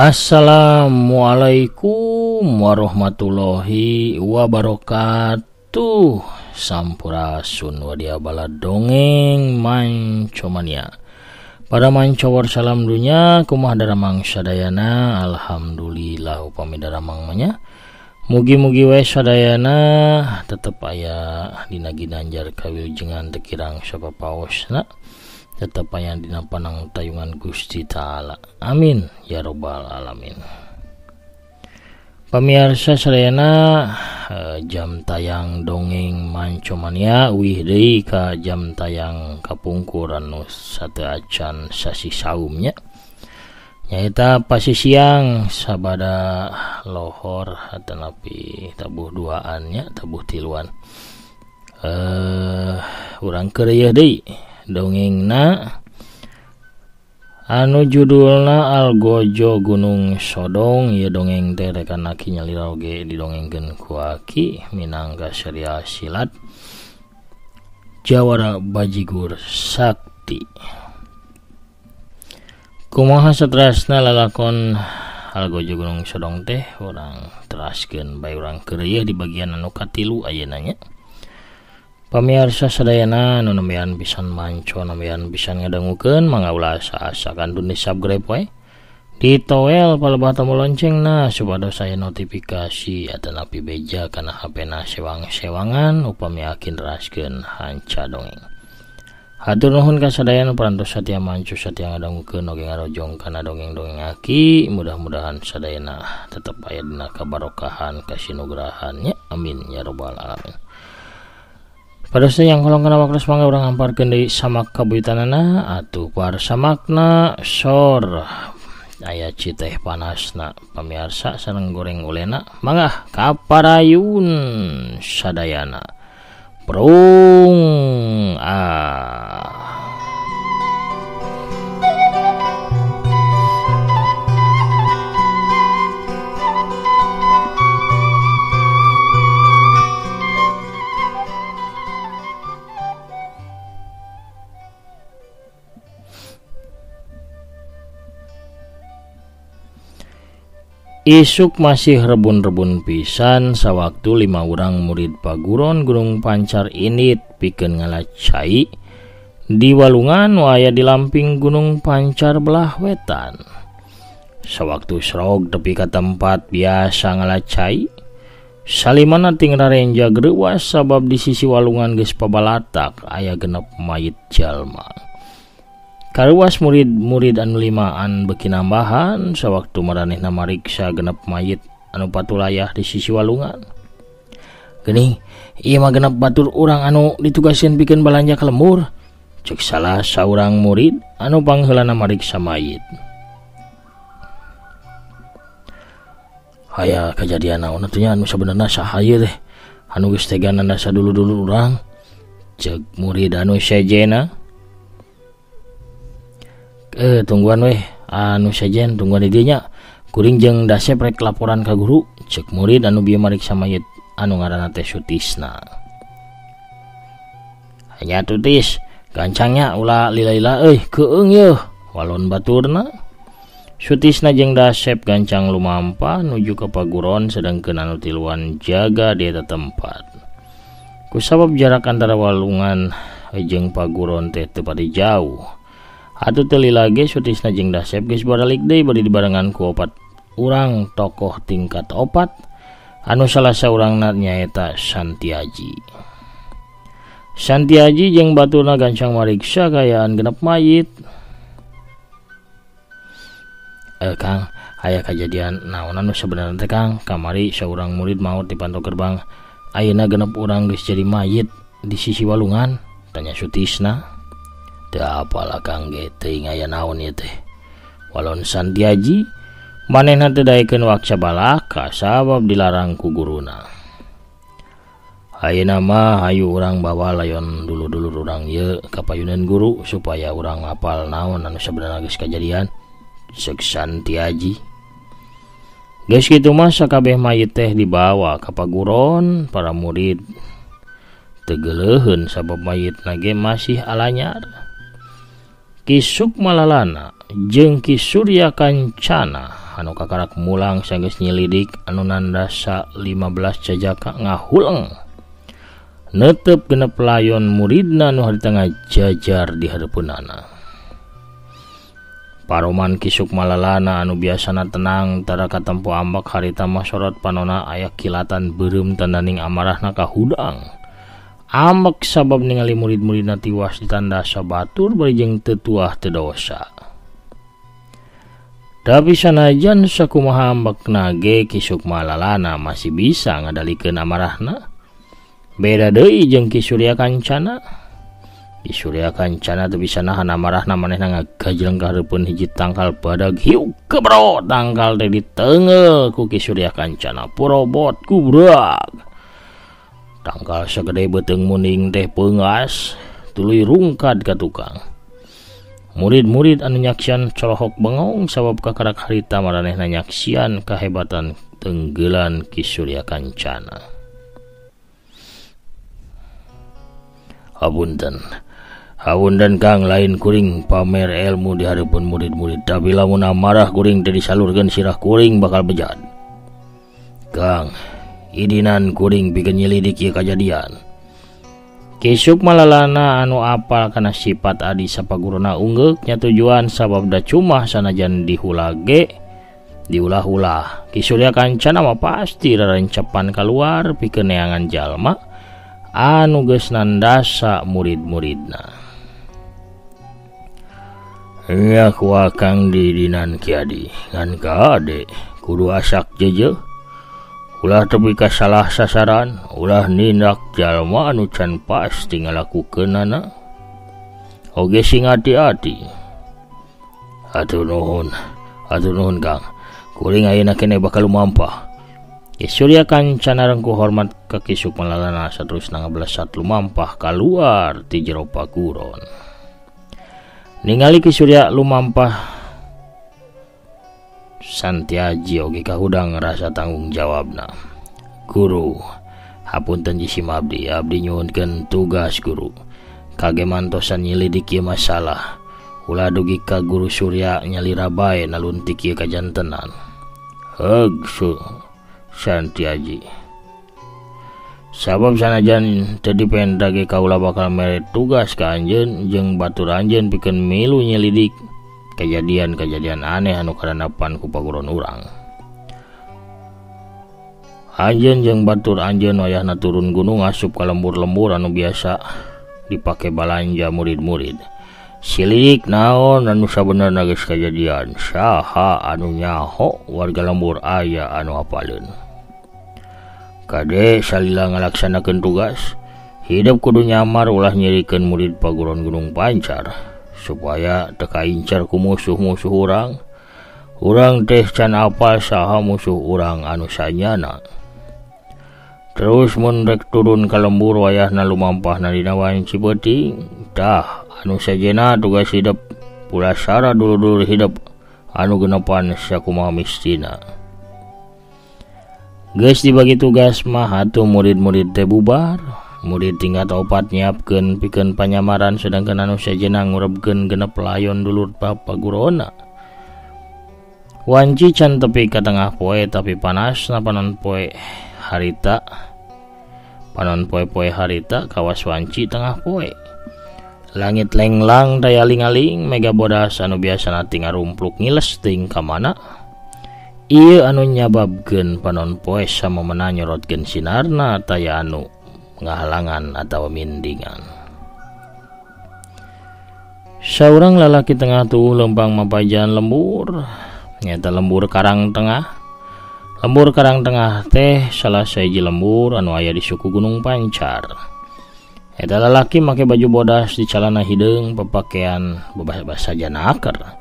Assalamualaikum warahmatullahi wabarakatuh. Sampurasun wadia bala dongeng Mancomania. Para mancowor salam dunya, kumaha daramang sadayana. Alhamdulillah upami daramang mah nya. Mugi-mugi we sadayana tetep aya dina ginanjar kawilujengan teu kirang sapapaosna. Tetep aya dina panang tayungan Gusti Ta'ala. Amin ya robbal alamin. Pamiarsa sadayana, jam tayang dongeng Mancomania uih deui ka jam tayang kapungkur anu sateuacan sasih saumnya, nyaeta pasi siang sabada lohor atanapi tabuh duaannya tabuh tiluan. Urang keureuh deui dongengna anu judulna Algojo Gunung Sodong. Ieu dongeng teh rekan aki nyalira oge didongengkeun ku aki minangka serial silat Jawara Bajigur Sakti. Kumaha saterasna lalakon Algojo Gunung Sodong teh urang teraskeun bae urang keureuh di bagian anu katilu ayeuna nya. Pamiarsa sadayana anu nembean pisan manco nembean pisan ngadangukeun mangga ulah asa-asa kantun di subscribe we. Ditoel palebah tombol loncengna supados aya notifikasi atanapi beja kana HP-na sewang-sewangan upami akin neraskeun hanca dongeng. Hatur nuhun ka sadayana parantos satia manco satia ngadangukeun oge ngarojong kana dongeng-dongeng aki. Mudah-mudahan sadayana tetep aya dina kabarokahan kasinugrahan nya. Amin ya robbal alamin. Padahal yang kolong kana waktu mangga urang hamparkeun deui samak kabuyutanana atuh par samakna sor aya citeh panasna pamiarsa sareng goreng ulena mangga kaparayun sadayana prung ah. Isuk masih rebun-rebun pisan sawaktu 5 urang murid paguron Gunung Pancar init pikeun ngala cai di walungan nu aya di lamping Gunung Pancar belah wetan. Sawaktu srog tepi ka tempat biasa ngala cai, salimana ting rarenja greuwas sabab di sisi walungan geus pabalatak aya genep mayit jalma. Karuas murid-murid anu limaan beuki nambahan sawaktu maranehna mariksa genep mayit anu patulayah di sisi walungan. Geuning, ieu mah genep batur urang anu ditugaskeun pikeun balanja ka lembur, ceuk salah saurang murid anu pangheulana mariksa mayit. Aya kajadian naon atuh nya anu sabenerna saha ieu teh anu geus tega nandasa dulu-dulu urang, ceuk murid anu sejena. Tungguan weh anu sejen tungguan di dieu nya kuring jeung dasep rek laporan ka guru, ceuk murid anu bieu mariksa mayit anu ngaranna teh Sutisna. Nya Tutis gancangnya ulah lila-lila euy keung yeuh walon baturna. Sutisna jeung dasep gancang lumampah nuju ka paguron sedangkeun anu tiluan jaga di eta tempat. Kusabab jarak antara walungan jeung paguron teh teu pati jauh. Atuh teu lila ge Sutisna jeung Dasep geus baralik deui bari dibarengan ku opat urang tokoh tingkat opat anu salah saurangna nyaeta Santiaji. Santiaji jeung baturna gancang mariksa kaayaan genep mayit. Kang, aya kajadian naon anu sabenerna teh Kang? Kamari saurang murid maot di panto gerbang. Ayeuna genep urang geus jadi mayit di sisi walungan, tanya Sutisna. Teu apalah Kang ge teuing aya naon ieu teh. Walon Santiaji manehna teu daekeun waksa balaka sabab dilarang ku guruna. Ayeuna mah hayu urang bawa layon dulur-dulur urang ieu ka payuneun guru supaya urang apal naon anu sabenerna geus kajadian, ceuk Santiaji. Geus kitu mah sakabeh mayit teh dibawa ka paguron, para murid teu geuleuheun sabab mayitna ge masih alanyar. Ki Sukmalalana jeung Ki Surya Kancana anu kakarak mulang sanggeus nyilidik anu nandasa 15 jajaka ngahuleng. Netep genep layon muridna nu harita ngajajar di hareupeunana. Paroman Ki Sukma Lalana anu biasana tenang tara katempo ambek harita mah sorot panona aya kilatan beureum tandaning amarahna kahudang. Ambek sabab ningali murid-muridna tiwas ditandasa batur bari jeung teu tuah teu dosa. Tapi sanajan sakumaha ambekna ge Ki Sukma Lalana masih bisa ngadalikeun amarahna. Beda deui jeung Ki Surya Kancana. Ki Surya Kancana teu bisa nahan amarahna, manehna ngagajleng ka hareupeun hiji tangkal badag hiu kebro tangkal teh diteunggeul ku Ki Surya Kancana purobot kubrak. Tangkal sagede beuteung muning teh peungas tuluy rungkad ka tukang. Murid-murid anu nyaksian colohok bengong sabab kakarak harita maranehna nyaksian kahebatan tenggelan Ki Surya Kancana. Hapunten, hapunten Kang, lain kuring pamer ilmu di hareupeun murid-murid, tapi lamun amarah kuring teh disalurkeun sirah kuring bakal bejad. Kang, idinan kuring pikeun nyelidik ieu kajadian. Ki Sukma Lalana anu apal kana sifat adi sapaguruna unggeuk nya tujuan sabab da cumah sanajan dihulage diulah-ulah. Ki Surya Kancana mah pasti rarencepan kaluar pikeun neangan jalma anu geus nandasa murid-muridna. Nya ku akang didinan Ki Adi ngan kade kudu asak jejeuh. Ulah tepi ka salah sasaran, ulah nindak jalma anu can pasti ngalakukeunana. Oge sing hati-hati. Hatur nuhun Kang. Kuring ayeuna keneh bakal lumampah. Ki Surya Kancana rengkuh hormat ka Ki Sukma Lalana saterusna ngablesat lumampah kaluar ti jero paguron. Ningali Ki Surya lumampah, Santiaji oge kahudang rasa tanggung jawabna. Guru, hapunten jisim abdi, abdi nyuhunkeun tugas guru. Kage mantosan nyelidik ieu masalah. Ulah dugi ka Guru Surya nyalira bae naluntik ieu kajantenan. Heug su Santiaji. Sabab sanajan teu dipenta ge kaula bakal mere tugas ka anjeun jeung batur anjeun pikeun milu nyelidik kejadian-kejadian aneh anu karandapan ku paguron urang. Anjeun jeung batur anjeun wayahna turun gunung asup ka lembur-lembur anu biasa dipake balanja murid-murid. Silidik naon anu sabenerna geus kajadian, saha anu nyaho warga lembur aya anu apaleun. Kade salila ngalaksanakeun tugas, hidup kudu nyamar ulah nyirikeun murid paguron Gunung Pancar supaya teu kaincar ku musuh-musuh urang. Urang teh can apal saha musuh urang anu sanyana. Terus mun rek turun ka lembur wayahna lumampahna dina wanci peuting, tah anu sajena tugas hidup pulasara dulur-dulur hidup anu genepan sakumaha mistina. Geus dibagi tugas mah atuh murid-murid teh bubar. Murid tingkat opat nyiapkeun pikeun panyamaran sedangkan anu sajena ngurebkeun genep layon dulur papagurona. Wanci can tepi ka tengah poe tapi panasna panon poe harita. Panon poe-poe harita kawas wanci tengah poe. Langit lenglang daya aling-aling mega bodas anu biasana ti ngarumpluk ngiles teuing ka mana. Ieu anu nyababkeun panon poe samemena nyorotkeun sinarna taya anu ngahalangan atawa mindingan. Saurang lalaki tengah tuh lempang mapajan lembur, nyata lembur Karang Tengah. Lembur Karang Tengah teh salah sahiji lembur anu aya di suku Gunung Pancar. Eta lalaki make baju bodas di calana hideung, pepakean bebas-bebas saja naker.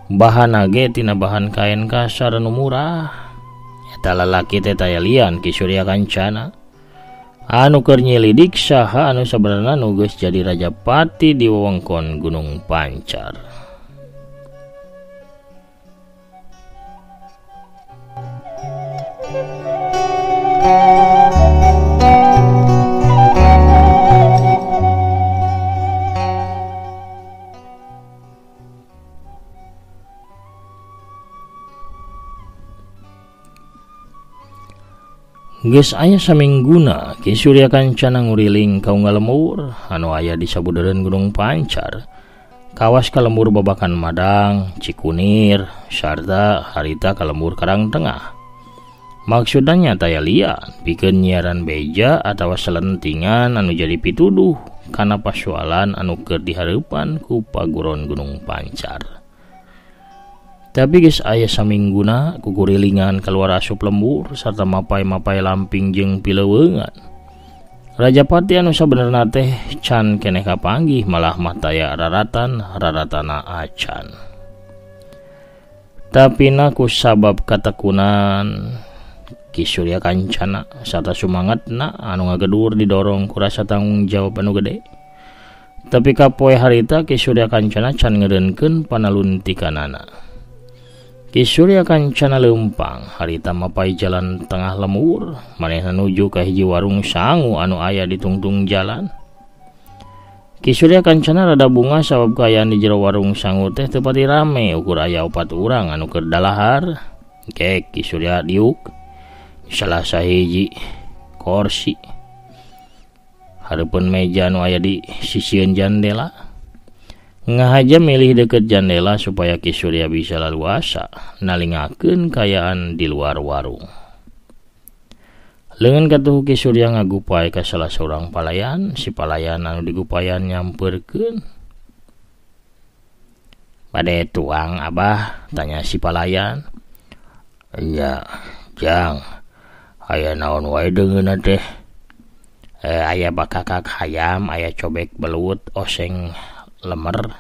Bahan age tina bahan kain kasar anu murah. Eta lalaki teh taya lian Ki Surya Kancana anu keur nyelidik saha anu sabenerna nu geus jadi rajapati di wewengkon Gunung Pancar. Geus aya samingguna Ki Surya Kancana nguriling ka unggal lembur anu aya di sabudeureun Gunung Pancar. Kawas ka lembur Babakan Madang, Cikunir, sarta harita ka lembur Karang Tengah. Maksudna nyata ya lian pikeun nyiaran beja atawa selentingan anu jadi pituduh kana pasualan anu keur dihareupan ku paguron Gunung Pancar. Tapi geus aya samingguna kukurilingan kaluar asup lembur sarta mapai-mapai lamping jeung pileuweungan. Rajapati anu sabenerna teh can keneh kapanggih malah mah taya raratan raratana acan. Tapina ku sabab katekunan Ki Surya Kancana sarta sumangatna anu ngagedur didorong ku rasa tanggung jawab anu gede. Tapi kapoe harita Ki Surya Kancana can ngeureunkeun panaluntikanana. Ki Surya Kancana leumpang harita mapai jalan tengah lembur manehna nuju ka hiji warung sangu anu aya di tungtung jalan. Ki Surya Kancana rada bunga sabab kaayaan di jero warung sangu teh teu pati rame ukur aya opat urang anu keur dalahar. Kek Ki Surya diuk salah sahiji korsi hareupeun meja anu aya di sisieun jandela. Ngahaja milih deket jandela supaya Ki Surya bisa laluasa nalingakeun kaayaan di luar warung. Leungeun katuhu Ki Surya ngagupai ka salah saurang palayan, si palayan anu digupayan nyamperkeun. "Bade tuang abah?" tanya si palayan. "Nya, jang. Aya naon wae deungeunna teh?" Aya bakakak hayam, aya cobek belut, oseng lemer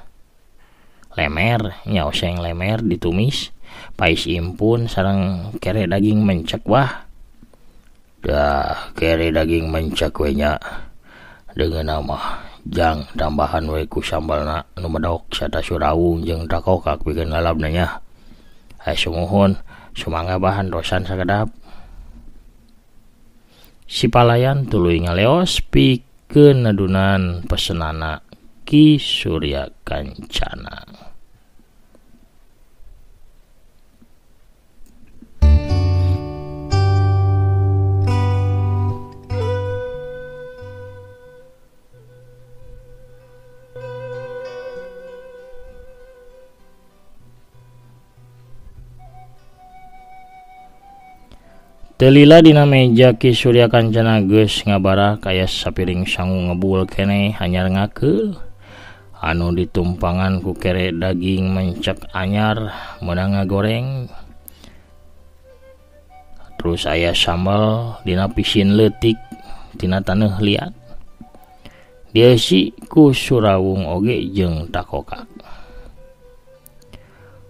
lemer nya oseng lemer ditumis pais impun sareng kere daging mencek wah. Dah kere daging mencek we nya deungeunna mah jang tambahan we ku sambalna nu medok sarta surawung jeung takokak pikeun lalabna nya. Hae sumuhun sumangga bahan dosan sakedap. Si palayan tuluy ngaleos pikeun nadunan pesenana Ki Surya Kancana. Telila dina meja Ki Surya Kancana geus ngabarah kaya sapiring sangu ngebul keneh anyar ngakeul anu ditumpangan ku kere daging mencek anyar meunang ngagoreng. Terus aya sambal dina pisin leutik tina taneuh liat. Dieusi ku surawung oge jeung takokak.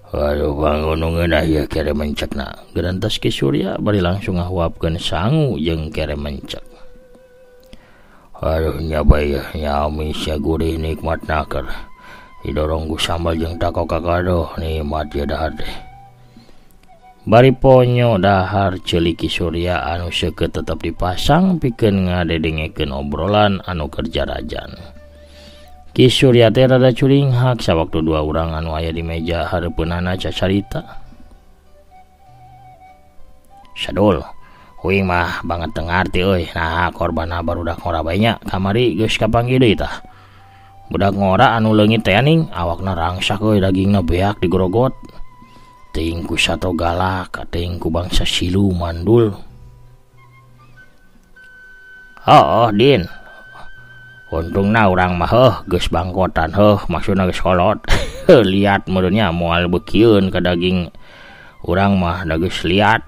Aduh bangun ngeunah ieu kere mencekna. Gerantas Ki Surya bari langsung ngahuapkeun sangu jeung kere mencek. Aduh nya bae nya amis nya gurih nikmat naker. Didorong ku sambal jeung takokak aduh nikmat ieu dahar teh. Bari ponyo dahar ceuli Ki Surya anu seukeut tetep dipasang pikeun ngadedengekeun obrolan anu keur jarajan. Ki Surya teh rada curinghak sawaktu dua urang anu aya di meja hareupeunana cacarita. "Sadul, uing mah banget teu ngarti euy, naha korbanna barudak ngora bae nya, kamari geus kapanggih deui tah. Budak ngora anu leungit teh aning, awakna rangsak euy dagingna beak digrogot. Teuing ku sato galak, teuing ku bangsa siluman dul." "Heuh, Din. Untungna urang mah heuh geus bangkotan heuh maksudna geus kolot. Liat meureun nya moal beukieun ka daging urang mah da geus liat."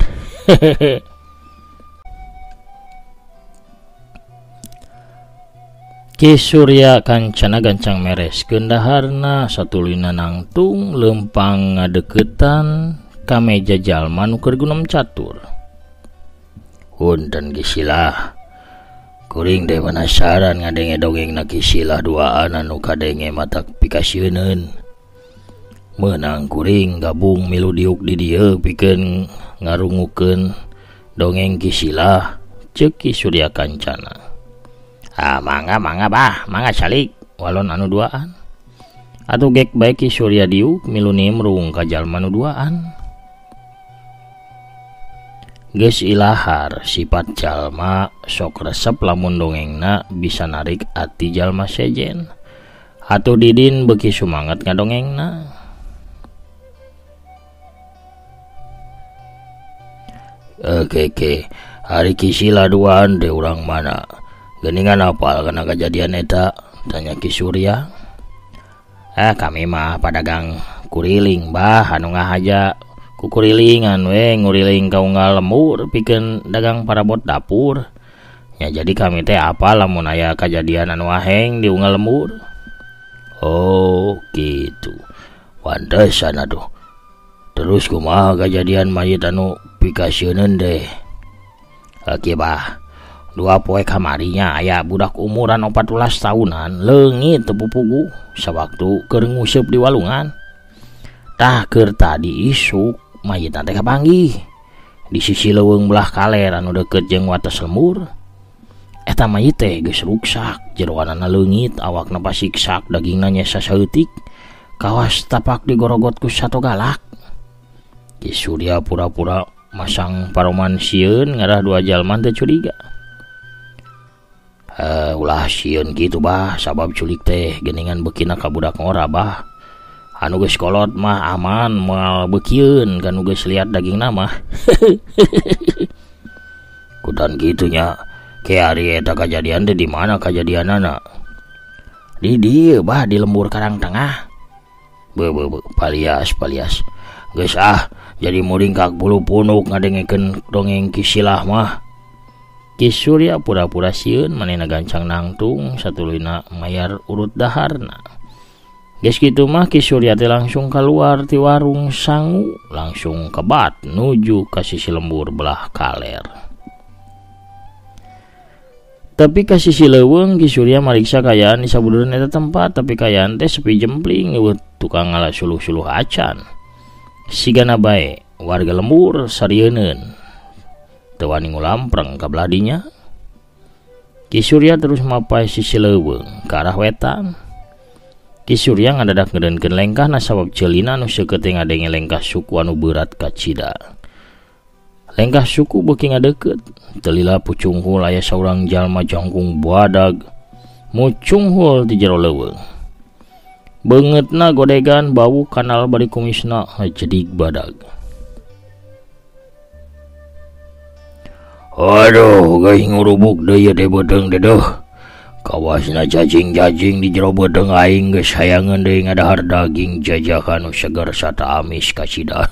Ki Surya Kancana gancang mereskeun daharna satuluyna nangtung leumpang ngadeukeutan ka meja jalma nu keur gunem catur. "Punten Ki Silah. Kuring teh penasaran ngadenge dongengna Ki Silah duaan anu kadenge matak pikasieuneun. Meunang kuring gabung milu diuk di dieu pikeun ngarungukeun dongeng Ki Silah," ceuk Ki Surya Kancana. "Ah mangga mangga bah, mangga calik," walon anu duaan. Atuh gek bae Ki Surya diuk milu nimrung ka jalma nu duaan. Geus ilahar sifat jalma sok resep lamun dongengna bisa narik ati jalma sejen. Atuh Didin beuki sumanget ngadongengna. Oke, hari Kisila duaan deh urang mana? Geningan apal kana kejadian eta? Tanya Ki Surya. Kami mah padagang kuriling bah anu ngahaja kukurilingan we nguriling ka unggal lembur pikeun dagang parabot dapur. Ya jadi kami teh apa lamun aya kajadian anu aheng di unggal lembur. Oh gitu. Pantesan atuh. Terus kumaha kajadian mayit anu pikasieuneun deh? Oke bah. 2 poe kamarinya aya budak umuran 14 tahunan leungit teu pupugu sawaktu keur nguseup di walungan. Tah keur tadi isuk mayitna teh kapanggih di sisi leuweung belah kaler anu deukeut jeung wates lembur. Eta mayit teh geus ruksak, jeroanana leungit, awakna pasiksak, dagingna nyesa saeutik, kawas tapak digorogot ku sato galak. Ki Surya pura-pura masang paroman sieun ngarah dua jalma teh curiga. Ulah sieun kitu bah, sabab culik teh geuningan beukina ka budak ngora bah. Anu geus kolot mah aman moal beukieun kan nu geus liat dagingna mah. Kutan kitu nya. Ke ari eta kajadian teh di mana kajadianana? Di dieu bah di lembur Karang Tengah. Be be be palias palias. Geus ah jadi muringkak bulu punuk ngadengekeun dongeng Ki Silah mah. Ki Surya pura-pura sieun manehna gancang nangtung satuluyna mayar urut daharna. Geus kitu mah Ki Surya teh langsung keluar ti warung sangu, langsung kebat nuju ka sisi lembur belah kaler. Tapi ka sisi leuweung Ki Surya mariksa kayaan di sabudureun eta tempat, tapi kayaan teh sepi jempling eueuh tukang ngala suluh-suluh acan. Sigana bae warga lembur sarieuneun. Teu wani ngulampreng ka belah dinya. Ki Surya terus mapai sisi leuweung ka arah wetan. Ki Surya ngadadak ngedenkeun lengkahna sabab ceulina anu seukeut teh ngadenge lengkah suku anu beurat kacida. Lengkah suku beuki ngadeukeut, teu lila pucunghul aya saurang jalma jangkung badag mucunghul ti jero leuweung. Beungeutna godegan bau kanal bari kumisna jedig badag. Aduh, geus ngurubuk deui teh beuteung teh deuh. Kawasna cacing-cacing di jero beuteung aing geus hayangeun deui ngadahar daging jajakan nu seger sarta amis kacida.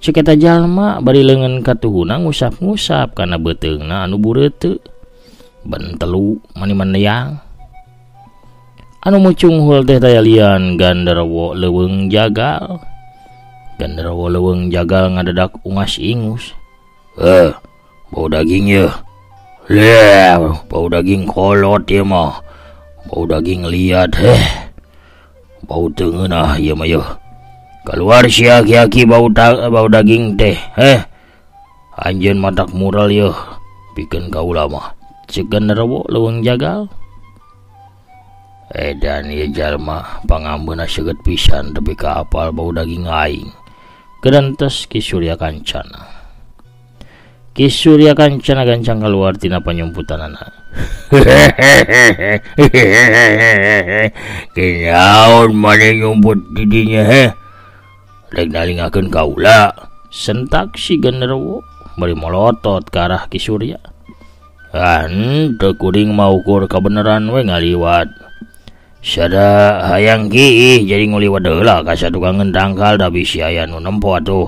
Ceuk eta jalma bari leungeun katuhuna ngusap-ngusap kana beuteungna anu bureuteu. Bentelu mani meneyang. Anu mucunghul teh tayalian gandarwo leuweung jagal. Gandarwo leuweung jagal ngadadak ungas-ingus. Bau daging ye. Leh, bau daging kolot ieu mah. Bau daging liat heh. Bau teu ngeunah ieu mah yeuh. Kaluar sia aki-aki bau daging teh heh. Anjeun matak mural yeuh pikeun kaula mah. Ceuk gandarwo leuweung jagal. Edan ieu jalma pangambeuna seugeut pisan tepi ka apal bau daging aing. Kedentes Ki Surya Kancana. Ki Surya Kancana gancang keluar tina panyumputanana. Kinaon maneh nyumput di dinya heh? Rek nalingakeun kaula. Sentak si genderuwo bari molotot ka arah Ki Surya. Henteu kuring mah ukur kabeneran we ngaliwat. Sada hayang kiih jadi nguliwat heula ka satukangeun tangkal da bisi aya nu nempo atuh.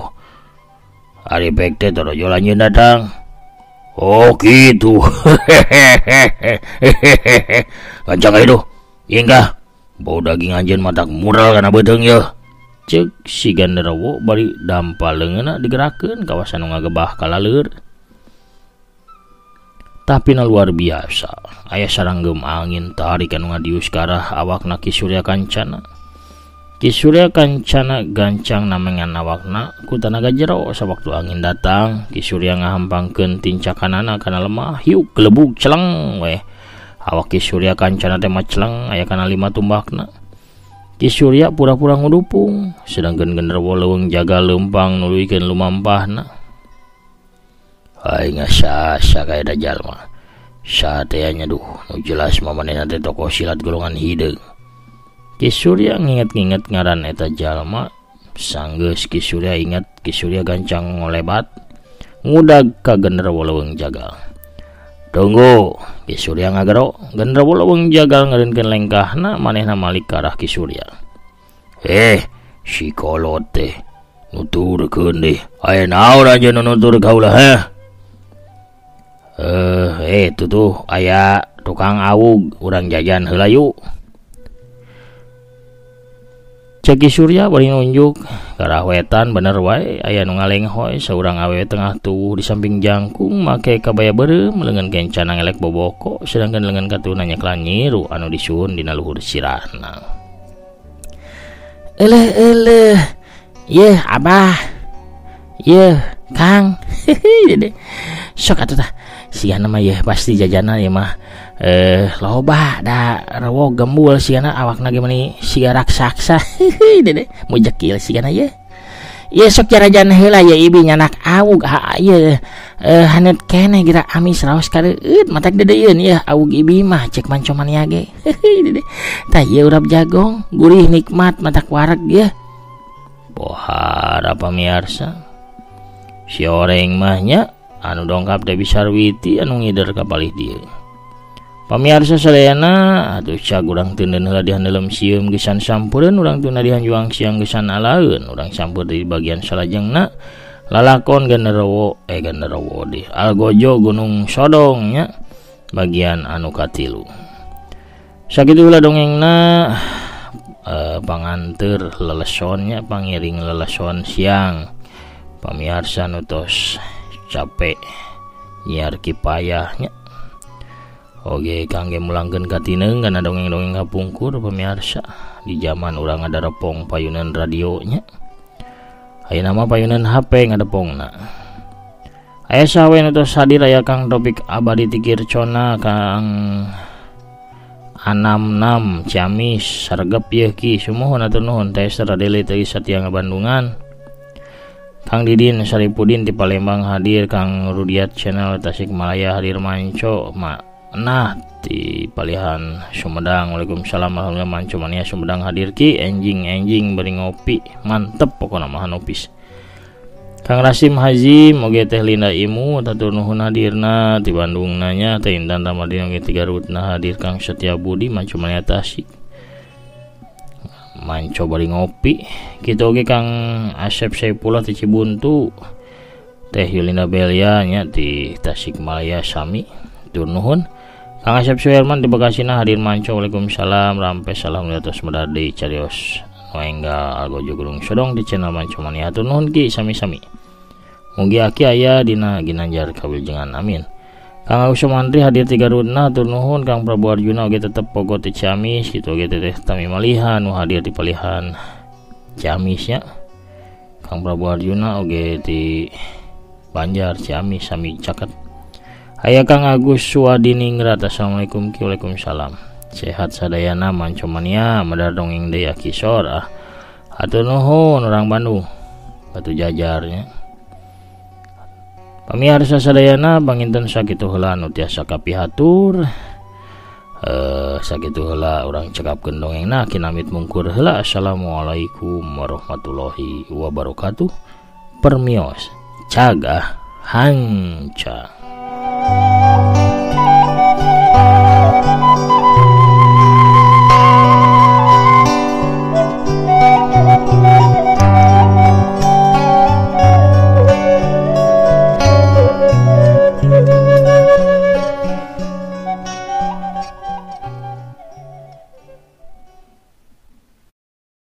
Ari pek teh torojo lanjeun datang. Oh kitu. Gancang atuh. Ingkah bau daging anjeun matak mural kana beuteung yeuh. Ceuk si genderuwo bari dampal leungeunna digerakeun kawasan nu ngagebah kalaleur. Tapi na luar biasa, aya saranggem angin tarik anu ngadius ka arah awakna Ki Surya Kancana. Ki Surya Kancana gancang namengan awakna ku tanaga jero sawaktu angin datang. Ki Surya ngahampangkeun tincakanana kana lemah, hiuk gelebug celeng weh. Awak Ki Surya Kancana teh maceleng aya kana 5 tumbakna. Ki Surya pura-pura ngudupung sedangkan genderuwo leuweung jagal leumpang nuluykeun lumampahna. Aing asa-asa ka eta jalma. Satea nya duh nu jelas mah manehna teh tokoh silat golongan hideung. Ki Surya nginget-nginget ngaran eta jalma. Sanggeus Ki Surya inget, Ki Surya gancang ngolebat ngudag ka genderuwo leuweung jagal. Tunggu, Ki Surya ngagero. Genderuwo leuweung jagal ngeureunkeun lengkahna, manehna malik ka arah Ki Surya. Si kolot teh nuturkeun deh. Aya naon anjeun nu nutur kaula heh? Itu tuh aya tukang awug urang jajan heula yuk. Cek Ki Surya bari nunjuk ka arah wetan bener wae aya nu ngalenghoy saurang awewe tengah tuwuh di samping jangkung make kabaya beureum leungeun kencana ngelek boboko sedangkan leungeun katuna nyeklan nyiru anu disuhun dina luhur sirahna. Eleh eleh, yeuh abah, yeuh Kang, dede sok atuh tah sigana mah yeuh pasti jajanan ieu mah loba da rewog gembul sigana awakna ge meuni siga raksasa dede mujekil sigana yeuh. Ieu sok jarajan heula ye ibi nyanak awug ha ieu haneut keneh geura amis raos kareueut matak dedeyeun yeuh awug ibi mah cek Manco Mania ge. Dede tah ieu urap jagong gurih nikmat matak wareg yeuh. Pohara pamiarsa si oreng mah nya anu dongkap Dewi Sarwiti anu ngider ka palih dieu. Pamiarsa sadayana atuh cag urang teuneun heula di handelem sieum geusan sampureun urang teu di hanjuang siang geusan alaeun urang sampur di bagian salajengna lalakon genderuwo genderuwo di Algojo Gunung Sodong nya bagian anu katilu. Sakitu heula dongengna panganteur leleson nya pangiring leleson siang. Pamiarsa nu tos capek nyiar kipayah nya. Oge kangge mulangkeun katineung kana dongeng-dongeng kapungkur pamiarsa di zaman urang ngadarepong payunan radio nya. Ayeuna mah payunan HP ngadepongna. Aya saha we nu tos hadir aya Kang Topik Abadi Tikir Cona, Kang Anam Nam Ciamis sargep yeuh ki sumuhun atur nuhun teh Radeli teh Satya Bandungan. Kang Didin Saripudin di Palembang hadir, Kang Rudiat Channel Tasikmalaya hadir Manco ma nah di Palihan Sumedang. Waalaikumsalam alhamdulillah Manco Mania Sumedang hadir ki enjing-enjing bari ngopi mantep pokona mah nopis. Kang Rasim Hazim oge teh Linda Imu tatur nuhun hadirna di Bandung nanya teh Intan Ramadhan oge ti Garutna hadir Kang Setia Budi Manco Mania Tasik Manco bari ngopi kitu oge Kang Asep Saipullah ti Cibuntu teh Yulinda Belia nya di Tasikmalaya sami tur nuhun. Kang Asep Suherman di Bekasina hadir Manco. Waalaikumsalam rampes alhamdulillah tos medar deui carios nu enggal Algojo Gunung Sodong di channel Manco Mania hatur nuhun ki sami-sami. Mugi aki aya dina ginanjar kawilujengan amin. Kang Agus Sumantri hadir ti Garutna hatur nuhun. Kang Prabu Arjuna oge tetep pogo ti Ciamis kitu oge teteh Tami Malihan nu hadir di Palihan Ciamis nya. Kang Prabu Arjuna oge ti Banjar Ciamis sami caket. Aya Kang Agus Suwadiningrat assalamualaikum ki waalaikumsalam. Sehat sadayana Manco Mania medar dongeng deui aki sor ah. Hatur nuhun urang Bandung Batu Jajarnya. Pamiarsa sadayana panginten sakitu heula nu tiasa kapihatur. Sakitu heula urang cekapkeun dongengna kinamit mungkur heula. Assalamualaikum warahmatullahi wabarakatuh. Permios cagah hanca.